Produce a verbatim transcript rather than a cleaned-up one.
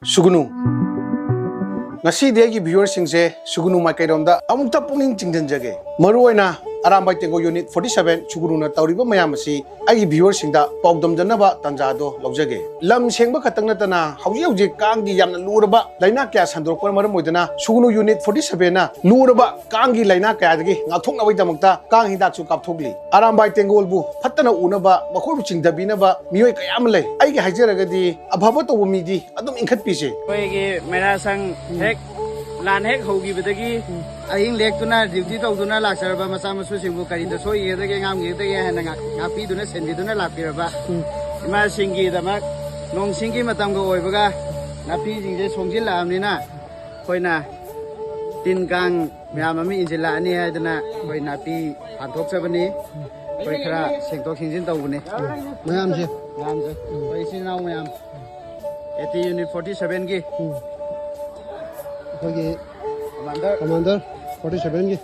ꯁꯨꯒꯨꯅꯨ꯫ ꯉꯁꯤꯗꯤ ꯑꯩꯒꯤ viewerꯁꯤꯡꯁꯦ ꯁꯨꯒꯨꯅꯨ ꯃꯥꯏꯀꯩꯔꯣꯝꯗ ꯑꯃꯨꯛꯇ ꯄꯨꯛꯅꯤꯡ ꯆꯤꯡꯁꯤꯟꯖꯒꯦ꯫ ꯃꯔꯨꯑꯣꯏꯅ ꯑꯔꯥꯝꯕꯥꯏ ꯇꯦꯡꯒꯣꯜ unit forty seven ꯁꯨꯒꯨꯅꯨꯅ ꯇꯧꯔꯤꯕ ꯃꯌꯥꯝ ꯑꯁꯤ ꯑꯩꯒꯤ viewerꯁꯤꯡꯗ ꯄꯥꯎꯗꯝꯖꯅꯕ ꯇꯥꯟꯖꯥꯗꯣ ꯂꯧꯖꯒꯦ꯫ ꯂꯝ ꯁꯦꯡꯕ ꯈꯛꯇꯪ ꯅꯠꯇꯅ ꯍꯧꯖꯤꯛ ꯍꯧꯖꯤꯛ ꯀꯥꯡꯒꯤ ꯌꯥꯝꯅ ꯂꯨꯔꯕ ꯂꯥꯏꯅꯥ ꯀꯌꯥ ꯁꯟꯗꯣꯔꯛꯄꯅ ꯃꯔꯝ ꯑꯣꯏꯗꯨꯅ ꯁꯨꯒꯨꯅꯨ unit forty sevenꯅ ꯂꯨꯔꯕ ꯀꯥꯡꯒꯤ ꯂꯥꯏꯅꯥ ꯀꯌꯥꯗꯒꯤ ꯉꯥꯛꯊꯣꯛꯅꯕꯒꯤꯗꯃꯛꯇ ꯀꯥꯡ ꯍꯤꯗꯥꯛꯁꯨ ꯀꯥꯞꯊꯣꯛꯂꯤ꯫ ꯑꯔꯥꯝꯕꯥꯏ ꯇꯦꯡꯒꯣꯜꯕꯨ ꯐꯠꯇꯅ ꯎꯅꯕ, ꯃꯈꯣꯏꯕꯨ ꯆꯤꯡꯊꯕꯤꯅꯕ ꯃꯤꯑꯣꯏ ꯀꯌꯥ ꯑꯃ ꯂꯩ꯫ ꯑꯩꯒꯤ ꯍꯥꯏꯖꯔꯒꯗꯤ ꯑꯐꯕ ꯇꯧꯕ ꯃꯤꯗꯤ ꯑꯗꯨꯝ ꯏꯟꯈꯠꯄꯤꯁꯦ꯫ ꯑꯩꯈꯣꯏꯒꯤ ꯃꯩꯔꯥ ꯁꯪ ꯍꯦꯛ ꯂꯥꯟ ꯍꯦꯛ ꯍꯧꯈꯤꯕꯗꯒꯤ ꯑꯍꯤꯡ ꯂꯦꯛꯇꯨꯅ duty ꯇꯧꯗꯨꯅ ꯂꯥꯛꯆꯔꯕ ꯃꯆꯥ ꯃꯁꯨꯁꯤꯡꯕꯨ ꯀꯔꯤꯗ ꯁꯣꯏꯒꯗꯒꯦ, ꯉꯥꯡꯒꯗꯒꯦ ꯍꯥꯏꯅ ꯉꯥꯛ-, ꯉꯥꯛꯄꯤꯗꯨꯅ ꯁꯦꯟꯕꯤꯗꯨꯅ ꯂꯥꯛꯄꯤꯔꯕ ꯏꯃꯥꯁꯤꯡꯒꯤꯗꯃꯛ ꯅꯣꯡ ꯁꯤꯡꯒꯤ ꯃꯇꯝꯒ ꯑꯣꯏꯕꯒ ꯅꯥꯄꯤꯁꯤꯡꯁꯦ ꯁꯣꯡꯖꯤꯜꯂꯛꯑꯕꯅꯤꯅ ꯑꯩꯈꯣꯏꯅ ꯇꯤꯟ ꯀꯥꯡ ꯃꯌꯥꯝ ꯑꯃ ꯏꯟꯁꯤꯜꯂꯛꯑꯅꯤ ꯍꯥꯏꯗꯅ ꯑꯩꯈꯣꯏ ꯅꯥꯄꯤ ꯐꯥꯟꯊꯣꯛꯆꯕꯅꯤ꯫ ꯑꯩꯈꯣꯏ ꯈꯔ ꯁꯦꯡꯗꯣꯛ ꯁꯦꯡꯖꯤꯟ ꯇꯧꯕꯅꯤ꯫ ꯃꯌꯥꯝꯁꯦ꯫ ꯃꯌꯥꯝꯁꯦ, ꯑꯩꯈꯣꯏ ꯏꯆꯤꯜ ꯏꯅꯥꯎ ꯃꯌꯥꯝ, AT unit forty sevenꯒꯤ ꯑꯩꯈꯣꯏꯒꯤ commander꯫ Commander forty sevenꯒꯤ꯫